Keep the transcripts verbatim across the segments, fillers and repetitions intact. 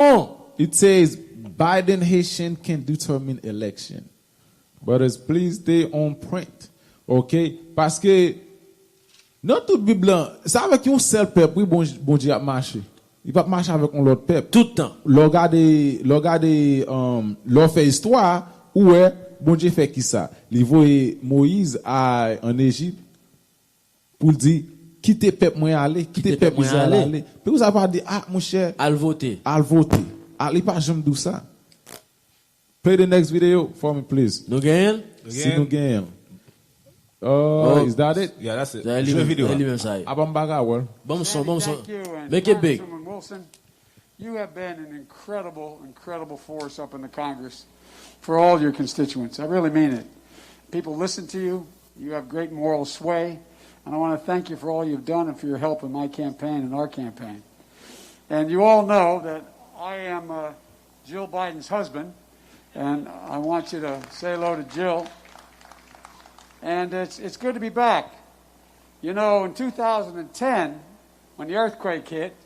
on. It says Biden Haitian can determine election. Brothers, please stay on point. Ok? Paske nan tout Bib lan, se avèk yon sèl pèp, wi, Bon- Bondye ap mache. Li p ap mache avèk yon lòt pèp. Tout tan. Lè w gade, lè w gade, um, lè w fè istwa, ou wè, Bondye fè kisa? Li voye Moyiz a, ann Ejip pou l di, kite pèp mwen ale, kite pèp Izrayèl ale. Pou sa pa di, ah, monchè, Al vote. Al vote. Ah, li pa janm di w sa. Play the next video for me, please. Nou genyen l? Si nou genyen l. Oh, is that it? Yeah, that's it. Sa e li Jwe menm, videyo sa e a. Li menm sa ye. Apa m pa ka wè l? Ban m son, ban m son. Thank you, and Make it big. Congresswoman Wilson, you have been an incredible, incredible force up in the Congress for all your constituents. I really mean it. People listen to you. You have great moral sway. And I want to thank you for all you've done and for your help in my campaign and our campaign. And you all know that I am uh, Jill Biden's husband. And I want you to say hello to Jill. And it's, it's good to be back. You know, in two thousand ten, when the earthquake hit,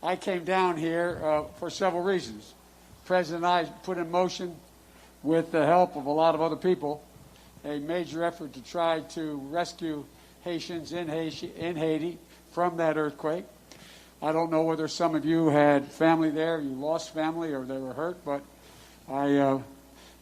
I came down here uh, for several reasons. President and I put in motion, with the help of a lot of other people, a major effort to try to rescue Haitians in Haiti, in Haiti from that earthquake. I don't know whether some of you had family there, you lost family, or they were hurt, but I, uh,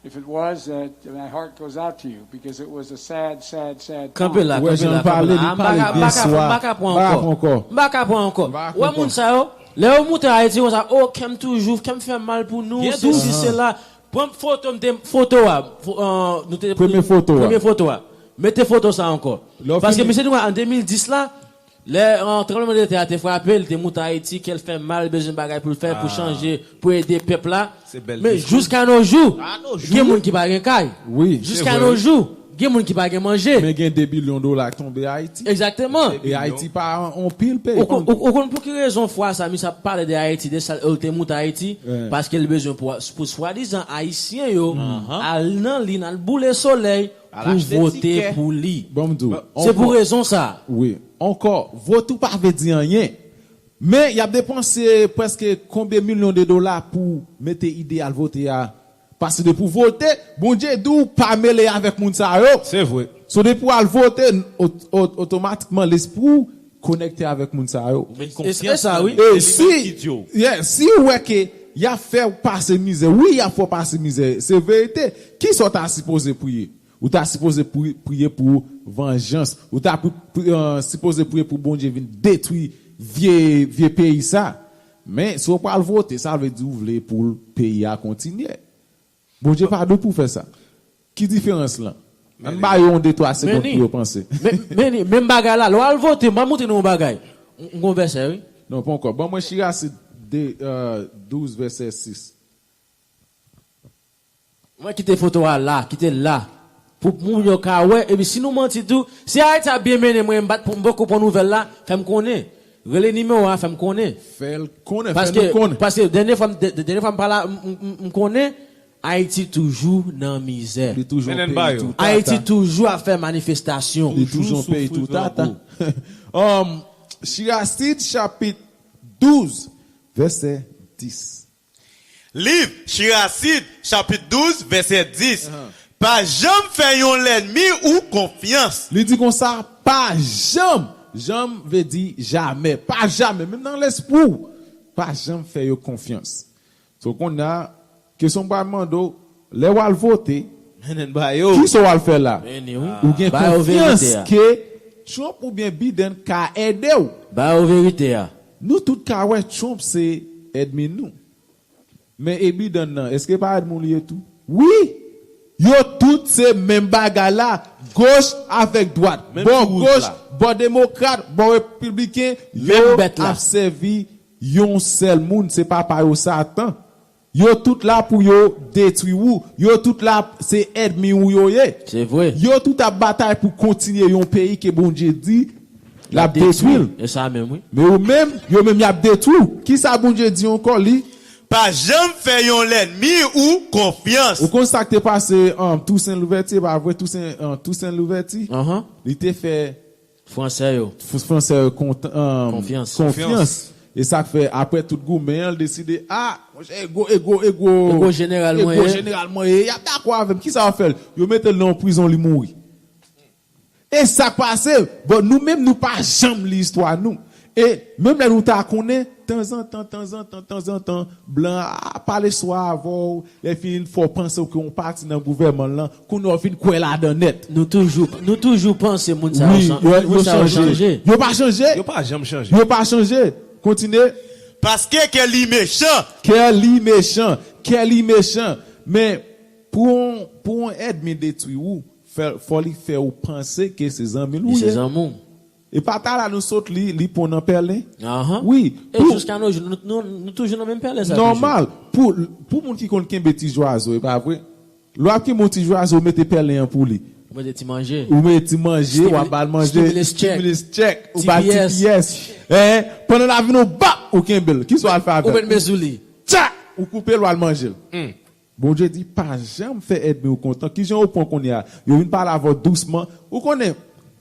if it was, uh, my heart goes out to you because it was a sad, sad, sad time. Kanpe la, Wè kanpe jan la, l pale, kanpe la. li pale byen swa. M pa ka pran ankò. M pa ka pran ankò. Wè moun sa yo, lè yo moute Ayiti konsa, oh, kè m toujou, kè m fè mal pou nou, se si, se la. Pran foto, m te, foto a. Fo- euh, nou te- Premye foto a. Premye foto a. Mete foto sa ankò. Lè w Paske fini- misye di an de mil dis la, lè euh, tranblemanntè a te frape, l te moute Ayiti, kè l fè mal, bezwen bagay pou l fè, pou chanje, pou ede pèp la. Se bèl Men diskou. Jiska no jou, A no jou. Gen moun ki pa gen kay. Wi. Jiska no jou, gen moun ki pa gen manje. Men gen de bilyon dola k tonbe Ayiti. Egzakteman. E Ayiti pa on pil peyi. Ou kon- ou- ou konn pou ki rezon fwa sa misye ap pale de Ayiti, de sa l te moute Ayiti? Wen. Paske l bezwen pou, pou swadizan Ayisyen yo al nan li, al boule solèy Al pou achte vote tikè. Pou li. Bon, m di w. Se pou rezon sa. Wi. Ankò, vot ou pa vle di anyen. Men y ap depanse prèske konbyen milyon de dola pou mete ide al vote a. Paske depi w vote, Bondye di w pa mele avèk moun sa yo. Se vre. So depi w al vote, ot- ot- otomatikman lespri w konekte avèk moun sa yo. E sa, wi. E si, yeah, si w wè ke y ap fè w pase mizè, wi, y ap fè w pase mizè, se verite. Kisa w ta sipoze priye? Ou ta sipoze pri- priye pou vanjans. Ou ta pri- pri- euh, sipoze priye pou Bondye vin detwi vye, vye peyi sa. Men, si w pral vote, sa vle di w vle pou peyi a kontinye. Bondye pa di w pou fè sa. Ki diferans lan? Ann ba yo yon de twa segonn pou yo panse. Men, men, menm bagay la, lè w al vote, m ap montre nou yon bagay. M gon vèsè, wi. Non, pa ankò. Ban mwen Chirasid de, euh, douz, vèsè sis. Mwen kite foto a la, kite l la. Pou moun yo ka wè, epi si nou manti tou, si Ayiti ap byen mennen, mwen m bat pou m poko pran nouvèl la, fè m konnen. Rele nimewo a, fè m konnen. Fè l konnen, fè nou konnen. Paske dènye fwa m dènye fwa m pale, m konnen Ayiti toujou nan mizè. Li toujou yon peyi tou tata. Ayiti toujou ap fè manifestasyon. Li toujou yon peyi tou tata. Um, Chirasid chapit douz, vèsè dis. Liv Chirasid, chapit douz, vèsè dis. Pa janm fè yon lènmi ou konfyans. Li di konsa, pa janm. Janm vle di jamè. Pa jamè. Menm nan lespri w, pa janm fè yo konfyans. So, kounye a, kesyon m pral mande w, lè w al vote, kisa w al fè la? Ou gen konfyans ke Trump oubyen Biden ka ede w? Ba yo verite a. Nou tout ka wè Trump se ènmi nou. Men e Biden nan, èske pa ènmi w li ye tou? Wi! Yo tout se menm bagay la, goch avèk dwat. Bò goch, bò demokrat, bò repibliken, yo ap sèvi yon sèl moun, se papa yo Satan. Yo tout la pou yo detwi ou. Yo tout la, se ènmi ou yo ye. Se vre. Yo tout ap batay pou kontinye yon peyi ke Bondye di l ap detwi l. E sa menm, wi. Men ou menm, yo menm y ap detwi w. Kisa Bondye di ankò li? Pa janm fè yon lènmi ou konfyans. Ou konn sa k te pase, um, Tousen Louvèti, e pa vre? Tousen, um, Tousen Louvèti, li te fè Fransè yo. Fransè yo kontan, um, konfyans. E sa k fè, apre tout goumen an, l deside, a, monchè, ego, ego, ego, ego jeneral mwen ye. Ego jeneral mwen ye. Y ap dakò avè m. Kisa w ap fè l? Yo mete l nan yon prizon, li mouri. E sa k pase, bon, nou menm, nou pa janm li istwa nou. E menm lè nou ta konnen, tanzantan, tanzantan, tanzantan, blan a pale swa avè w, lè fini fè w panse w ke yon pati nan gouvènman lan, kounye a w vin kwè ladan nèt. Nou toujou, nou toujou panse moun sa yo Wi, chan-, yo, yo moun sa yo chanje. Chanje. Yo pa chanje. Yo pa janm chanje. Yo pa chanje. Kontinye. Paske kè li mechan. Kè li mechan. Kè li mechan. Men pou yon, pou yon ènmi detwi ou, fè, fò li fè ou panse ke se zanmi l ou ye. Se zanmi w. E pa ta la nou sot li, li pran nan pèlen. Ahan. Wi. E pou jiska nos jours, nou, nou, nou toujou nan menm pèlen sa toujou. Nòmal. Pou, pou moun ki konn kenbe ti jwazo, e pa vre? Lè w ap kenbe yon ti jwazo, ou mete pèlen an pou li. Ou mete ti manje. Ou mete ti manje, w ap ba l manje. Stimulus check. Stimulus check. Ou ba l T P S. T P S. Hein? Pandan l ap vin ou bap, ou kenbe l. Kisa w al fè avè l? Ou mete men sou li. Tcha! Ou koupe l, w al manje l. Hmm. Bondye di, pa janm fè ènmi w kontan. Kijan yo pran kounye a? Yo vin pale avè w dousman. Ou konnen,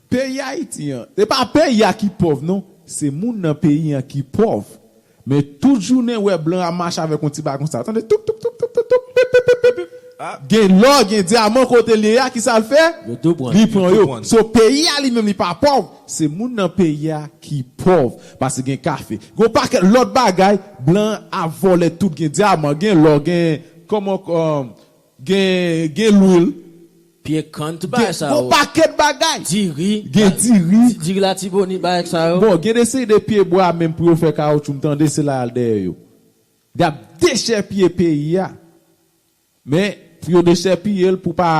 peyi Ayiti an, se pa peyi a ki pòv, non. Se moun nan peyi an ki pòv. Men tout jounen, wè blan ap mache avèk yon ti bagay konsa. Tande, toup, toup, toup, toup, toup, toup, pip, pip, pip, pip. Ah. Gen lò, gen dyaman kote l ye a, kisa l fè? Yo tou pran. Li pran yo. Yo tou pran. So, peyi a li menm, li pa pòv. Se moun nan peyi a ki pòv. Paske gen kafe. Gen yon pakèt lòt bagay, blan ap vòlè tout. Gen dyaman, gen lò, gen, kòman, um, gen, gen lwil. Pye kann, tout bagay sa yo. Gen yon pakèt bagay. Diri. Gen diri. Di-, diri Latibonit, bagay sa yo. Bon, gen de seri de pye bwa menm pou yo fè kawoutchou, m tande se la y al dèyè yo. Y ap dechèpiye peyi a. Men, pou yo dechèpiye l, pou pa,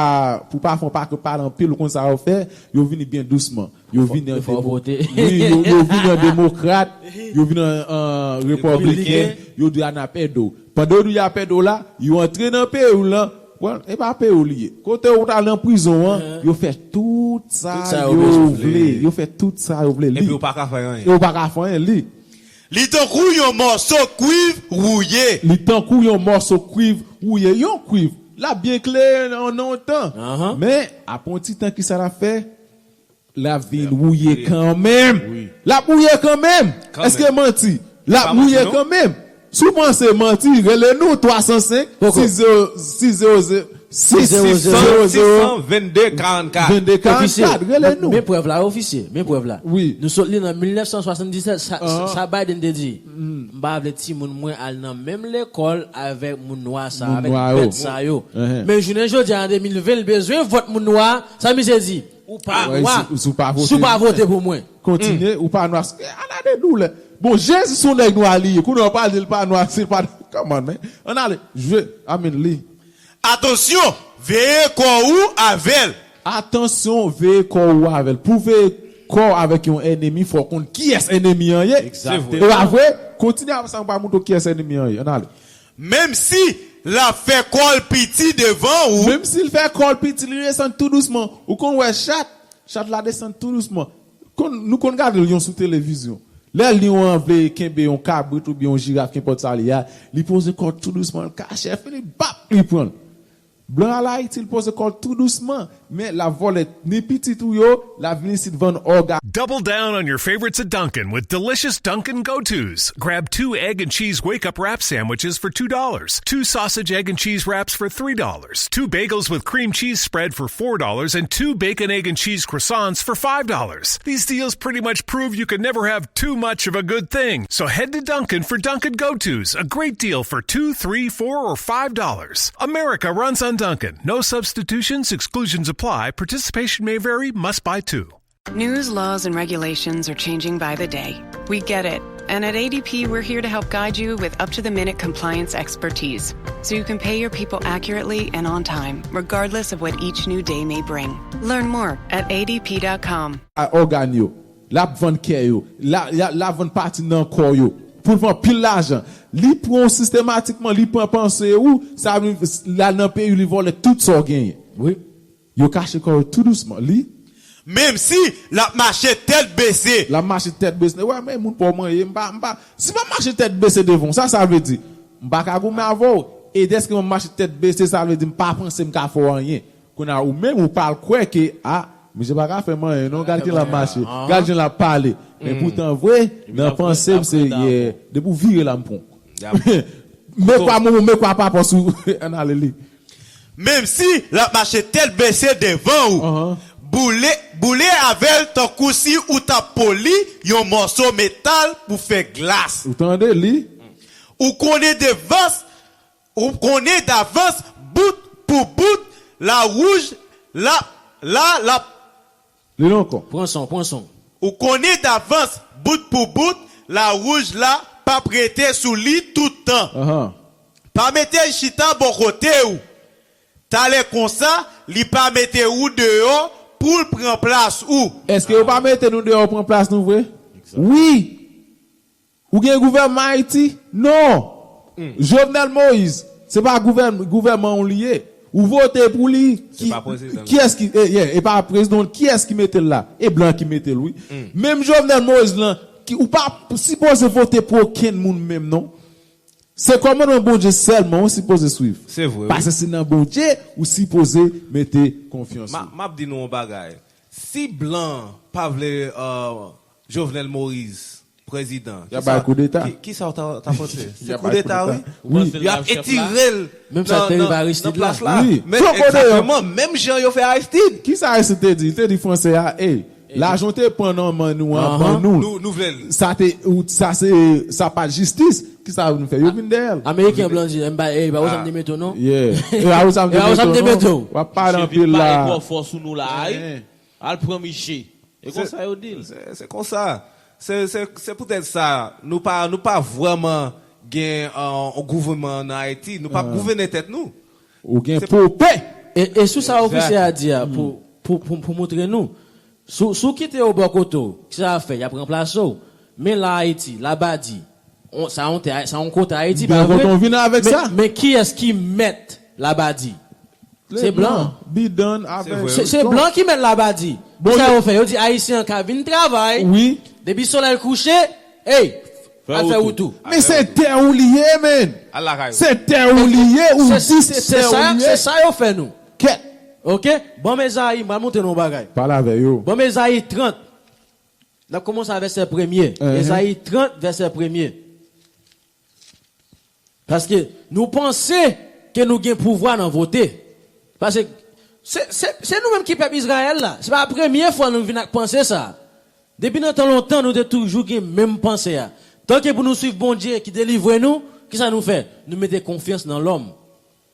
pou pa fè yon pakèt pale anpil, ou konn sa yo fè, yo vini byen dousman. Yo vini an demo-, wi, yo, yo vini an demokrat, yo vini an, an repibliken, yo di a n ap ede w. Pandan yo di y ap ede w la, yo antre nan peyi w lan, bon, e pa peyi w li ye. Kote ou t al nan prizon an, yo fè tout sa yo vle. Yo fè tout sa yo vle. Epi ou pa ka fè anyen. E ou pa ka fè anyen, li. Li tankou yon mòso kwiv wouye. Li tankou yon mòso kwiv wouye. Yon kwiv, l ap byen klere nan, nan yon tan. Men, apre yon ti tan, kisa l ap fè? L ap vin wouye kanmenm. Wi. L ap wouye kanmenm. Kanmenm. Èske manti? L ap wouye kanmenm. Si w panse manti, rele nou twa san senk, sis zewo zewo, sis zewo zewo, sis san, sis san vennde, karannkat. Vennde, karannkat, rele nou. Men prèv la, ofisye, men prèv la. Wi. Nou sot li nan mil nèf san swasanndisèt, sa, sa, sa Biden te di. M pa vle timoun mwen al nan menm lekòl avèk moun nwa sa, avèk bèt sa yo. Men jounen jodi a, an de mil ven, l bezwen vòt moun nwa, sa misye di? Ou pa nwa. Si w pa vote pou mwen. Kontinye, ou pa nwa. Ann ale doulè. Bon, Jezi se yon nèg nwa li ye. Kounye a w pral di l pa nwa, se pa, come on, man. Ann ale, jwe, I mean, li. Atansyon, veye kò ou avè l. Atansyon, veye kò ou avè l. Pou w veye kò w avèk yon ènmi, fò w konn kiyès ènmi an ye. Egzakteman. E pa vre? Kontinye avè sa, m pral montre w kiyès ènmi an ye. Ann ale. Menm si l ap fè kò l piti devan ou. Menm si l fè kò l piti, li desann tou dousman. Ou konn wè chat, chat la desann tou dousman. Konn, nou konn gade lyon sou televizyon. Lè lyon an vle kenbe yon kabrit oubyen yon jiraf, kenpòt sa li a, li poze kò l tou dousman, l kache, fini, bap, li pran l. Blan al Ayiti, li poze kò l tou dousman, men l ap vòlè ni pitit ou yo, l ap vin isit vann ògàn. Double down on your favorites at Dunkin' with delicious Dunkin' go-tos. Grab two egg and cheese wake up wrap sandwiches for two dollars, two sausage, egg, and cheese wraps for three dollars, two bagels with cream cheese spread for four dollars, and two bacon, egg, and cheese croissants for five dollars. These deals pretty much prove you can never have too much of a good thing. So head to Dunkin' for Dunkin' go-tos, a great deal for two, three, four, or five dollars. America runs on Dunkin'. No substitutions, exclusions apply, participation may vary, must buy two. News, laws, and regulations are changing by the day. We get it. And at A D P, we're here to help guide you with up to the minute compliance expertise so you can pay your people accurately and on time, regardless of what each new day may bring. Learn more at A D P dot com. A ògàn yo, l ap vann kè yo, l a, l a, l ap vann pati nan kò yo, pou l fè anpil lajan. Li pran w sistematikman, li pran panse ou, sa vin, l al nan peyi, li vòlè tout sa w genyen. Wi. Yo kache kò yo tou dousman. Li. Menm si l ap mache tèt bese. L ap mache tèt bese. Wè, men moun pa w mwen ye, m pa, m pa, si m ap mache tèt bese devan w, sa sa vle di? M pa ka goumen avè w. E dèske m ap mache tèt bese, sa vle di m pa panse m ka fè w anyen. Kounye a, ou menm, ou pral kwè ke, a, Misye pa ka fè m anyen, non. Gad jan l ap mache. Gad jan l ap pale. Men poutan vre, nan panse m, se, yeah, depi w vire la, m pran w. Me kwa mon, me kwa papa sou, ann ale li. Menm si l ap mache tèt bese devan ou, boule, boule avè l tankou si ou t ap poli yon mòso metal pou fè glas. Ou tande li? Ou konnen devans, ou konnen davans, bout pou bout, la wouj, la, la, la. Li la ankò. Pran son, pran son. Ou konnen davans, bout pou bout, la wouj la p ap rete sou li tout tan. Pa mete l chita bò kote w. Talè konsa, li pa mete ou deyò pou l pran plas ou. Èske yo pa mete nou deyò pran plas nou vre? Wi. Ou gen gouvènman Ayiti? Non. Jovenel Moïse, se pa gouvèn-, gouvènman w li ye. Ou vote pou li. Ki, kiyès ki, e, e, e pa prezidan w, kiyès ki mete l la? E blan ki mete l, wi. Menm Jovenel Moïse lan, ki, ou pa sipoze vote pou okenn moun menm, non. Se kòmandman Bondye sèlman ou sipoze swiv. Se vre, wi. Paske se nan Bondye ou sipoze mete konfyans ou. M ap di nou yon bagay. Si blan pa vle, euh, Jovenel Moïse prezidan, y ap bay koudeta. Ki, ki sa w ta, ta panse? Se koudeta, wi. Wi. Y ap etire l nan, nan, nan plas la. Wi. Men egzakteman, menm jan yo fè Aristide. Kisa Aristide te di? Li te di Franse a, ey, lajan w te pran nan men nou an, ban nou. Nou, nou vle l. Sa te, ou, sa se, sa pa jistis. Kisa nou fè? Yo vin dèyè l. Ameriken blan di, m pa, ey, pa wè sa m te mete w, non? Yeah. E pa wè sa m te mete w, non? W ap pale anpil la. Misye vin pale twò fò sou nou la, wi. Al pran misye. E konsa yo di l. Se, se konsa. Se, se, se poutèt sa, nou pa, nou pa vrèman gen, euh, yon gouvènman nan Ayiti. Nou p ap gouvène tèt nou. Ou gen pope. E, e sou sa ofisye a di a, pou, pou, pou, pou montre nou, si w, si w kite yo bò kote w, kisa y ap fè? Y ap ranplase w. Men la Ayiti, Labadi, on, sa yon tè, sa yon kote Ayiti, pa vre? Byen kontan w vin avèk sa. Men, men kiyès ki mèt Labadi? Se blan. Bidan avèk. Se, se blan ki mèt Labadi. Kisa yo fè? Yo di Ayisyen an ka vin travay. Wi. Depi solèy kouche, ey, al fè wout ou. Men se tè ou li ye, men. Se tè ou li ye, ou di se tè ou li ye. Se sa yo fè nou. Kèt. Oke? Ban m Ezayi, m pral montre nou yon bagay. Pale avè yo. Ban m Ezayi trant. N ap kòmanse a vèsè premye. Ezayi trant, vèsè premye. Paske nou panse ke nou gen pouvwa nan vote. Paske se, se, se nou menm ki pèp Izrayèl la. Se pa premye fwa nou vin ak panse sa. Depi nan tan lontan, nou te toujou gen menm panse a. Tanke pou nou swiv Bondye ki delivre nou, kisa nou fè? Nou mete konfyans nan lòm.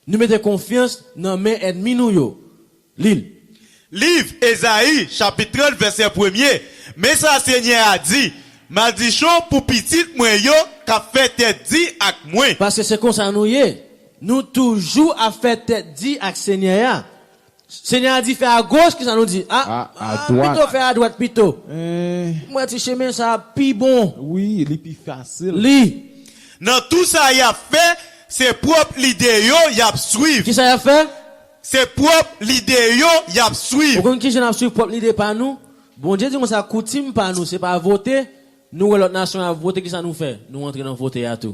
Nou mete konfyans nan men ènmi nou yo. Li l. Liv Ezayi, chapit trant, vèsè premye. Men sa Senyè a di, Maldichon pou pitit mwen yo k ap fè tèt di ak mwen. Paske se konsa nou ye. Nou toujou ap fè tèt di ak Senyè a. Senyè a di fè agoch, kisa nou di? A, a, a dwat. Pito fè adwat pito. M wè ti chemen sa a pi bon. Wi, li pi fasil. Li. Nan tou sa y ap fè, se pwòp lide yo y ap swiv. Kisa y ap fè? Se pwòp lide yo y ap swiv. Ou konn kijan n ap swiv pwòp lide pa nou? Bondye di konsa, koutim pa nou, se pa vote. Nou wè lòt nasyon ap vote, kisa nou fè? Nou antre nan vote a tou.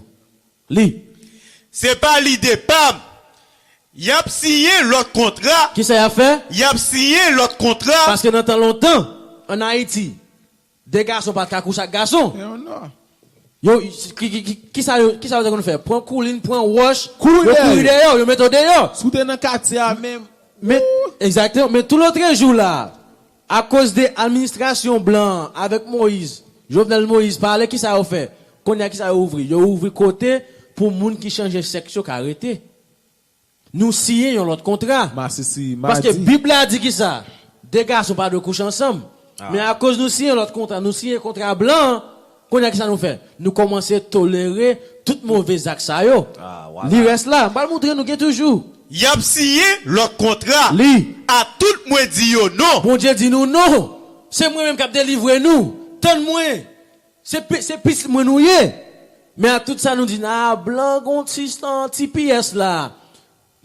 Li. Se pa lide pa m. Y ap siyen lòt kontra. Kisa y ap fè? Y ap siyen lòt kontra. Paske nan tan lontan, ann Ayiti, de gason pa t ka kouche ak gason. Yo, ki, ki, ki, kisa yo, kisa yo te konn fè? Pran koulin, pran wòch, yo kouri dèyè w, yo mete w deyò. Si w te nan katye a menm. Men, egzakteman, men tou lotrejou la, akoz de administrasyon blan an avèk Moyiz, Jovenel Moïse pale, kisa yo fè? Kounye a, kisa yo ouvri? Yo ouvri kote pou moun ki chanje sèks yo ka rete. Nou siyen yon lòt kontra. Masisi, Madi. Paske Bib la di kisa? De gason pa dwe kouche ansanm. Men akoz nou siyen lòt kontra, nou siyen kontra blan an, kounye a kisa nou fè? Nou kòmanse tolere tout move zak sa yo. Li rès la, m pral montre nou gen toujou. Y ap siyen lòt kontra. Li. A tout mwen di yo non. Bondye di nou non. Se mwen menm k ap delivre nou. Tann mwen. Se pi-, se pitit mwen nou ye. Men a tout sa nou di, a, blan gon ti, ti piyès la.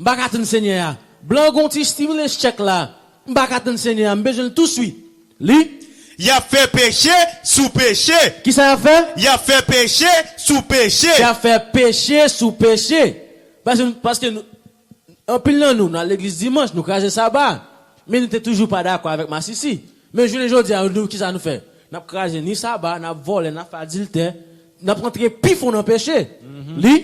M pa ka tann Senyè a. Blan gon ti stimulus check la. M pa ka tann Senyè a. M bezwen l touswit. Li. Y ap fè peche sou peche. Kisa y ap fè? Y ap fè peche sou peche. Y ap fè peche sou peche. Paske, paske nou, anpil nan nou, nou al legliz dimanch, nou kraze saba. Men nou te toujou pa dakò avèk masisi. Men jounen jodi a, nou, kisa nou fè? N ap kraze ni saba, n ap vòlè, n ap fè adiltè, n ap rantre pi fon nan peche. Li